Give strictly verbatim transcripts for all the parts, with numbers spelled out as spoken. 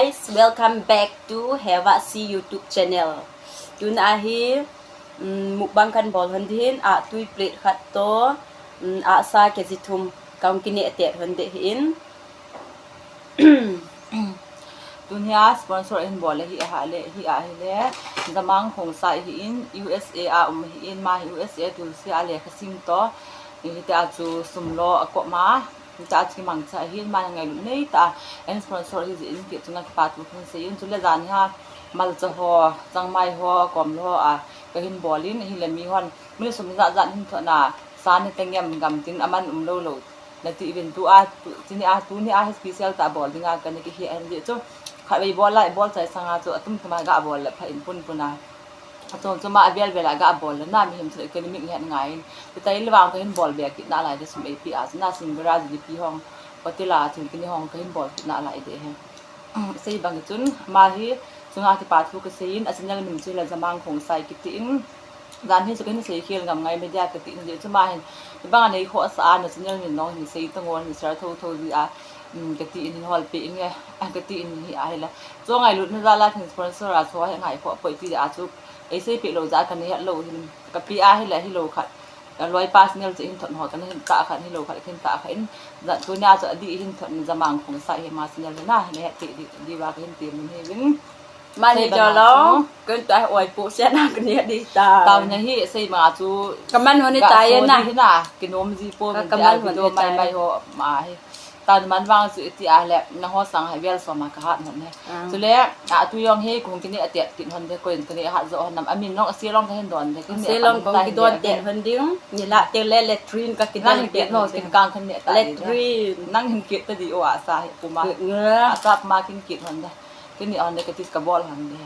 Guys, welcome back to Heva C YouTube channel. Tun ahi, um, mukbang kan bol hon din, a tui plate khat to, um, a sa kg thum, kong kine tet hon de hin. Tun hia sponsor in bol le hi a ha le, hi a hi le, Zamang Khongsai hi in, U S A a um hi in, ma hi U S A tu si a le khasim to, hi te a chu sum lo a ko ma, Cha chu kimangcha ahin, ma ngailut nei tah a, an sponsor hi jeh in kei chunga kipa thu kahin sei in, chule jan hi a, malcha ho, changmai ho, kom lo ho a, kahin bol in, ahile mi hon, mi sum jat jat hin thot na, sa ni tengem gam tin aman um lou lou, nati uvin tu a, tu, chuni a, tuni a hi special tah bol dinga kana kihe ahin jeh chu, khatvei bol lai, bol chai sanga chu, atum tum a ga bol le pha in pun pun a. Achom chom a avel vel a ga bol le na mihem chu economic ngai in. Hitia le vang kahin bol be kit nalai de sum eipeh a chu na sum gara jilipi hong, hotel a thil kini hong kahin bol kit nalai de hi. Sei bang chun ama hi chunga kipa thu kasei in a channel min chu le Zamang Khongsai kiti in. Jan hi chu kahin sei khel ngam ngai media kati in jeh chu ama hin. Bang a nei kho sa a na channel min nong hin sei tang on ni sar tho tho ji a. Um, kati in hin hol pe in nge, a kati in hi a hi la. Chu ngailutna jal a khin sponsor a chu hi ngai kho poi ti a chu. Ei sei peh lou jeh a kana het lou hin, ka pi a hi la hi lou khat. Ka loi personal chu hin thot ho kana hin tah khat hi lou khat hin tah khat in. Jat tunia chu adih hin thot Zamang Khongsai hi ma channel hi na, na het ti di, di va kahin ti mun hi vin. Mani jo lo, kan ta oi pu se na kani di ta. Tau na hi sei ma chu. Ka man hon ni ta ye na. Hi na, kinom ji po ka, min ka ta man hon video ni ta mai ye. Mai ho ma hi. Tan man vang chu iti a le, na ho sang hai vel so ma ka hat hon ne. Ah. Chule, a tu jong hi kung kini a tet kin hon de ko in kini hat jo hon nam. Amin nong a si long ka hin don de. A si long kong ki don tet hon ding. Ni la te le latrine ka ki don tet no kin kang khan ne ta. Latrine. Nang hin kit ta di o a sa hi puma. Nga. A sa puma kin kit hon de. Kini on de ka tis ka bol hon de.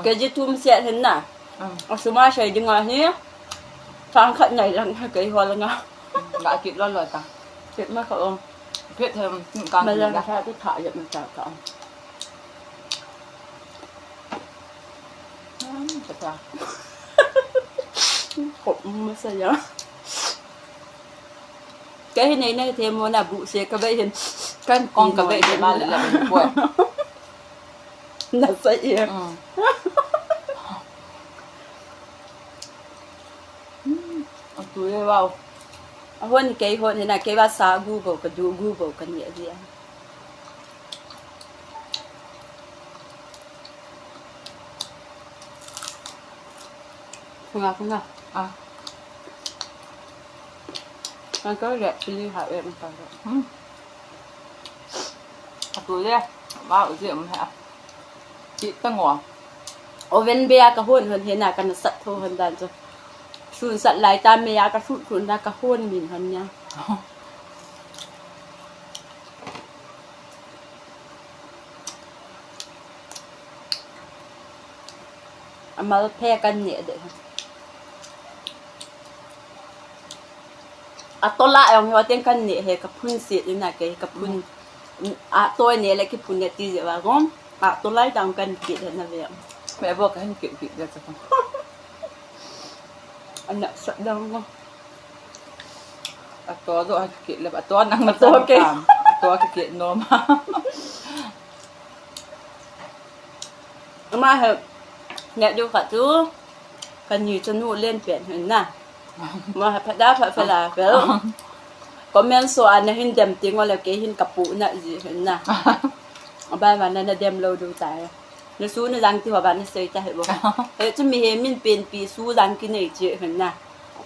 Ka ji tum se hin na. Mm. A suma sei ding a hi. Sang khat nai lang ha kei ho lang a. Ga kit lo lo ta. Kit ma ka ong. Kit hem, kang ma lang sa tu tha ya ma ta ka. Mm, ka ta. Ko ma sa ya. Ka hi nei nei the mo na bu se ka bai hin. Kan kong ka bai hin ma le la bo. Na sa ye. Mm. Mm, a tu ye wow. A hon kei hon na kei ba sa gu bo ka du gu bo ka ni a dia. Kunga kunga. Ah. Ang ka le chili ha e ang ka. Hmm. A tu le, ma u je um ha. Ti ta ngo. Oven be a ka hon hon he na ka na sat tho hon dan chu. Sun sat lai ta me a ka sut sun na ka hon min hon nia. Amal phe kan ne de. A tola jong hi, ateng kan ne he, ka phun se ina ke, ka phun. Mm. A toi ne le ki phun ne ti je wa gom. A tolai dang kan ki de na ve. Me bo kan ki ki de ta. Ana sa dang go. A to do a ki le, a to nang a to ke. A to ki ki no ma. Ama he, neh diu khat chu, kani chanu len pen hin na. Ama he, phada pha pha la, fel. Comment so a na hin dem ting ole kei hin ka pu na ji hin na. Aba ma na na dem lo diu tai. Na su na jang ti ho ba na sei ta he bo. He chu mi he min pen pi su jang ki nei ji hin na.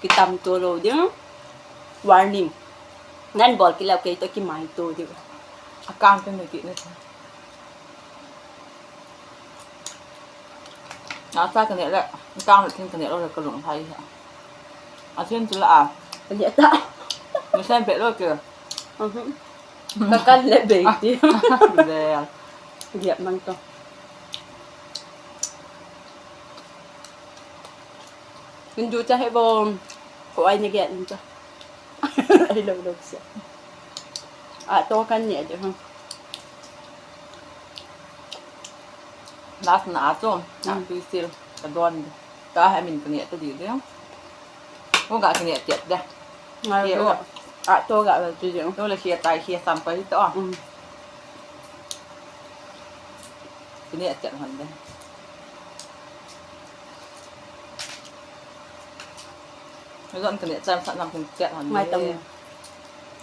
Ki tam to lo ding. Warning. Nan bol ki leu kei to ki mai to diu. A kang ka nei ki na. Asa ka neh le, kang le thing ka neh lou le ka lunglhai hi. A thing chu la a. Ka neh ta. Mi sen pet lou ke. Mhm. Ka kan le bei ti. Le. Giat mang to. Hindu cha he bom. Ko ai ne giat cha. Ai lo lo sia. A to kan neh de ha. Last na a to, a tui sil, ka don de. Ta ha min ka neh ta di de. O ga ka neh tet de. Ngai o. A to ga ba ti de. To le khia tai khia sam pa hi to. Mm. Kini a chat hon de. Zon kani a chat sa nam kini chat hon de. Ngai tam.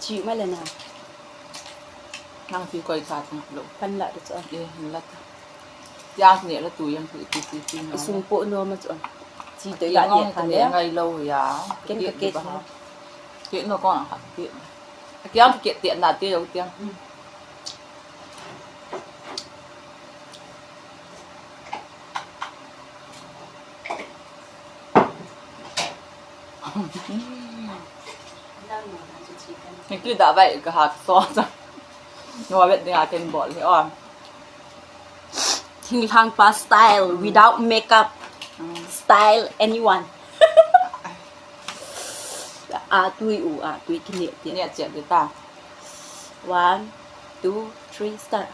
Chi mai le na. Nang ti koi sa tang lo. Kan la de cha. Eh, la ta. Yang ni la tu yang ti ti ti ti. Sung po no ma cha. Chi de la ni ta le. Ngai lo ya. Ken ka ke. Ke no ko na ha ke. Ke yang ke ti na ti lo ti. Niki da vai ka hat so. No vet ni a ken bol hi o. Thinglhang pa style without makeup. Style anyone. A tui u a tui kini ti. Ni a chat de ta. One, two, three, start.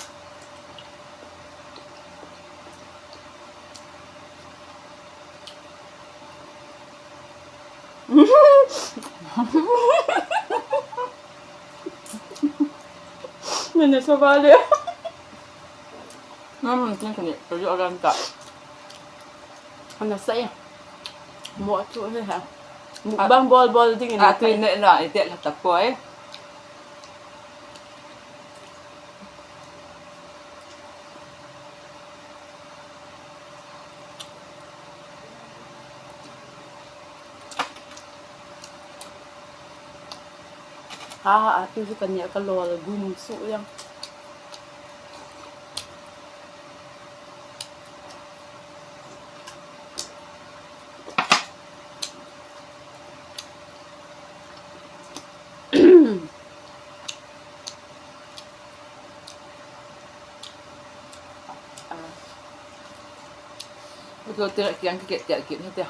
Nene so vale. Nam tin kini, to yo gan ta. Ana sai. Mo tu he ha. Mukbang bol bol ding ni. A tui ne na, ite la ta poi. Ha, ha, a tu hi ka nia ka lol gum su yang. Ito tira kiang kikit kikit ni tia.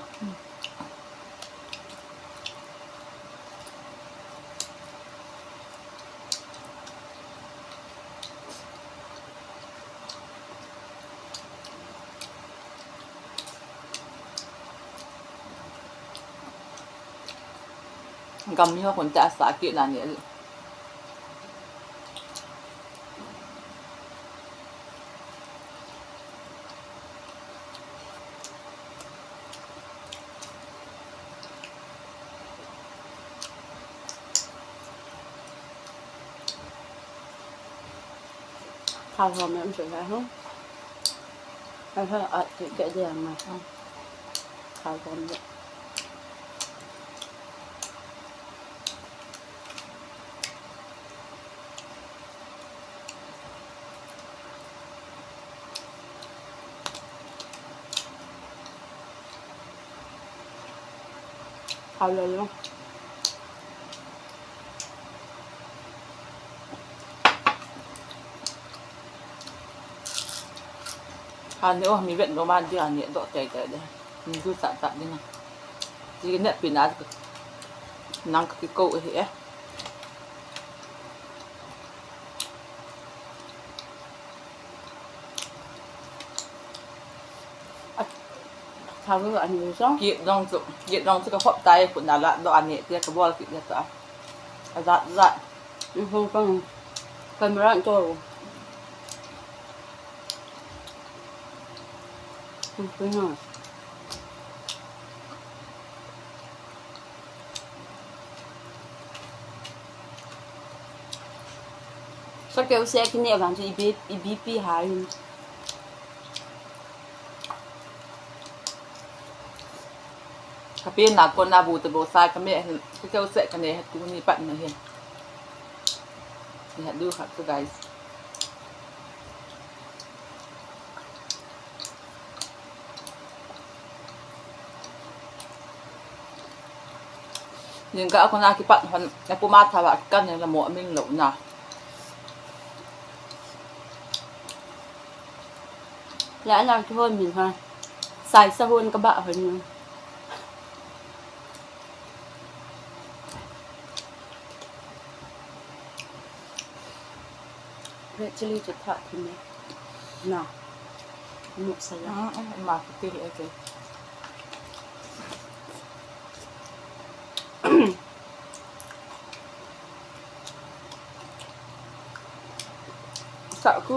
Gam ni ho kon ta sa kit na ni. Thao hom em sui ha hung. Ai ha, a, ti ke dia ma. Thao hom de. Hao lele. Ani o, mi vet lo man dia ni do tai tai de. Mi du ta ta ding a. Ti ne pi na nang ka ki ko hi e. Thao ani u song. Kit dong chu, kit dong chu ka hop tai, khut na la do ani tia ka bol kit le ta. A zat zat. Ni ho kang. Camera to. Ni ho na. Sa keu se kine vang chu i B, i B P high. Ka pen na kon na bu te bo sa ka me hin, ka keu se ka ne ha tu ni pat na hin. Ni ha du kha tu, guys. Ning ka akona kipat hon, na puma thawa kikan la mo min lo na. La na ki hon min ha. Sai sa hon ka ba hon. Red chilli chu thah thim e. Na. Muk sa ya. Ah, ah, ma ki til e ke. Sa ku.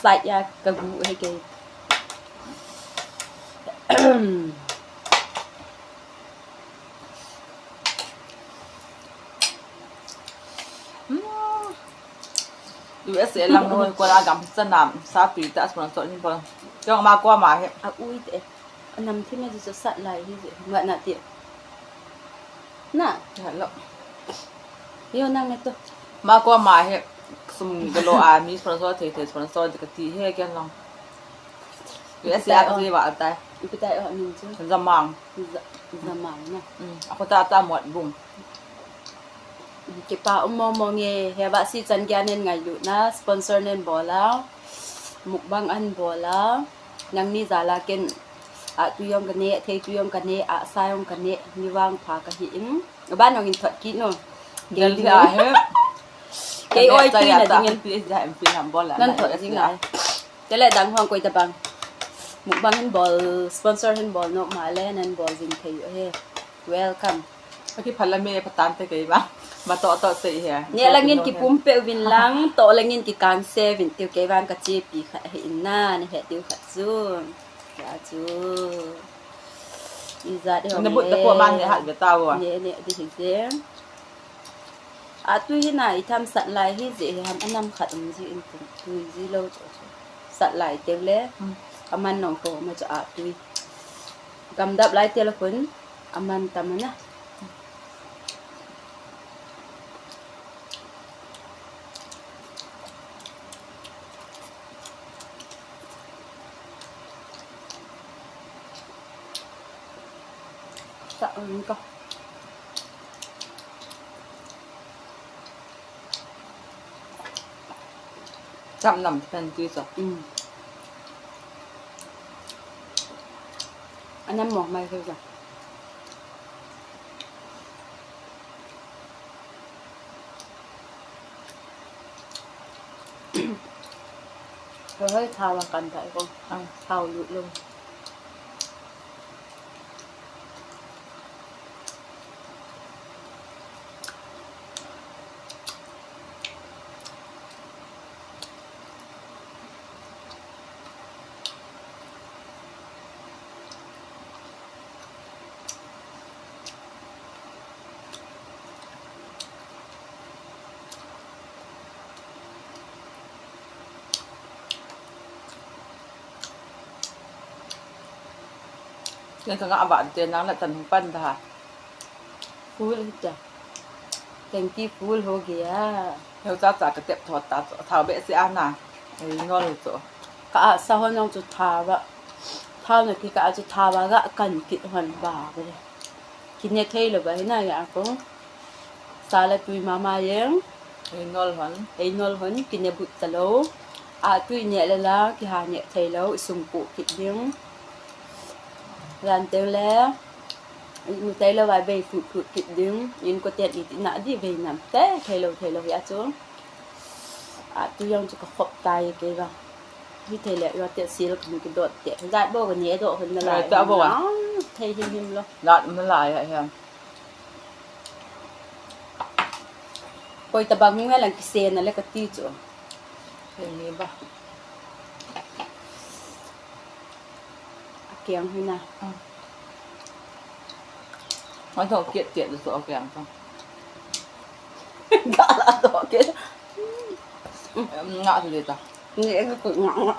Slide ya ka gu he kei. Hmm. U S A lang no ko la gam sa nam sa tui ta sponsor ni bol. Jong ma ko ma he. A ui te. A nam thi me ji so sat lai hi je. Ngat na ti. Na. Ya lo. Yo nang ne to. Ma ko ma he. Sum ga lo a mi sponsor thei thei sponsor de ka ti he ken long. U S A ka ji wa tai. Ipi tai o min chu. Zamang. Za-, Zamang na. Mm. A ko ta ta mot bung. Kipa um mo mo nge, he va si chan gya nen ngailutna, sponsor nen bol a, mukbang an bol a, nangni jal a ken, a tui jong ka ne, thei tui jong ka ne, a sa jong ka ne, ni vang pha ka hi in. Ban jong in thot kit no. Delhi a he. Kei oi tui na ding in. Pi ja em pi ham bol a. Nan thot jing ai. Tele dang hong koi ta bang. Mukbang hin bol, sponsor hin bol no ma le nan bol jing thei u he. Welcome. Aki phala me patan te kei ba. Ma to to sei he. Ne langin ki pum pe uvin lang, to langin ki kang se vin tiu kei vang ka chi pi khat he in na, ne he tiu khat chu. Ya chu. I jat he. Ne but ta po man ne hat ve ta wo. Ne ne di hi je. A tui hi na i tham sat lai hi je he ham a nam khat um ji in tum tui ji lo chu chu. Sat lai teu le. Hmm. A man nong ko ma chu a tui. Gam dap lai te la khun, a man tam a na. Sa ang ka. Cham nam pen tui sa. Mm. Anam mo mai thei sa. Hoi, hoi, thao a kan thai ko. Ang thao lut lo. Ken ka ngah vah te nang la chan hung pan ta. Full hi ta. Tanky full ho gaya. Heu cha cha ka tep thot ta, thao behseh a na. Ei nol chu. Ka asa hon jong chu thao a. Thao na ki ka a chu thao a ga kan kit hon ba ve. Kine thei lou ba hi na ya ko. Sa le tui mama jeng. Ei nol hon. Ei nol hon, kine but ta lou. A tui ne le la, kiha ne thei lou, i sum pu kit ding. Jan teu le, i mu thei lou, vai bei phut phut kit ding. In ko ten i ti na di bei nam te, thei lou, thei lou ya chu. A tui jong chu ka khop tai kei ba. Hi thei le, yo te sil ka mu ki dot te. Jat bo ka ne do hon na lai. Ai, ta bo a. Thei him him lou. Jat ma lai ya, ya. Koi tabang nge lang kisen na le kati chu. Kei ni ba. A kiang hi na. Hmm. Ai to kiet kiet le so a kiang to. Da la to kiet. Em, nga tu le ta. Ni e ku nga nga.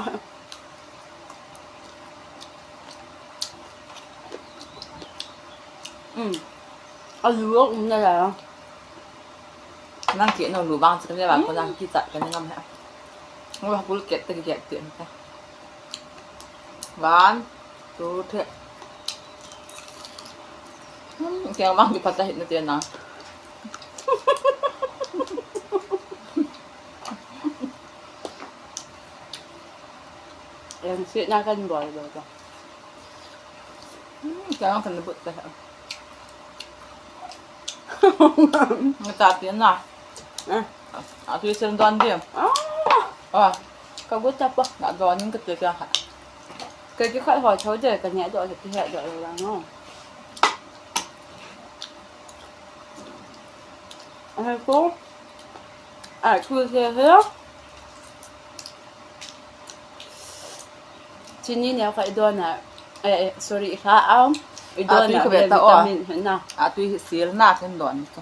Hmm. A lu um na la. Nang kiet no lu vang chu ka ne vang ko nang kichat ka ne ngam he. Ngo ha pul kiet te kiet te ta. One, two, three. Hmm, kiang vang kiphat ta hit na te na. Yang si na kan bol bol ba. Hmm, kiang vang kan but ta. Nga ta ti na. Ah. A tui sen don di. Ah. Ah. Ka gu ta pa. Na don ka ti ka ha. Ka ki khat ho chau de ka nya do ka ti ha do la no. Ai ko. Ai ku se he. Tuni neo kha i don a, eh, eh, sorry, i kha au. I don a, tui khu ve ta o. Vitamin, na. A tui hi sil na ken don to.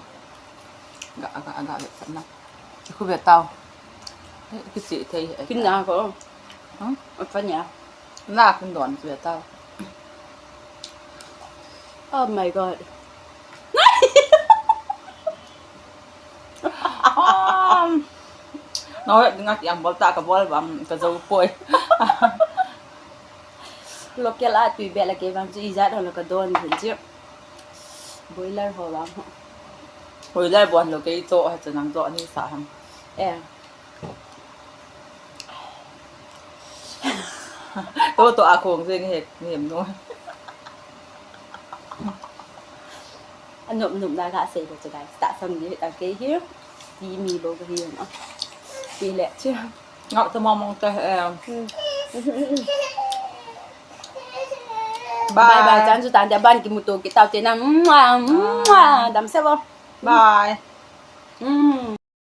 Ga, ga, ga, ga, na. Khu ve ta o. Eh, kichi thei, eh. Kin na ko. Hmm? A fa nia. Na ken don khu ve ta o. Oh my God. Um, no, nga kiang bol ta ka bol bang ka zo poi. Local a tui bel a kei bang chu ijat ho lo ka don hin chu. Boiler ho bang ho. Boiler bon lo kei to ha chu nang to ani sa ham. Eh. To to a kong jeng he, nem no. A nop nop na ka sei ko chu guys. Tahsan ni ta kei hi. Ti mi bo ka hi na. Ti le chu. Ngak ta mong mong ta, eh. Hmm. Bye. Bye bye. Chan chu tan dia ban kimuto kit tau te na. Mwah, mwah. Damsel o. Bye. Hmm.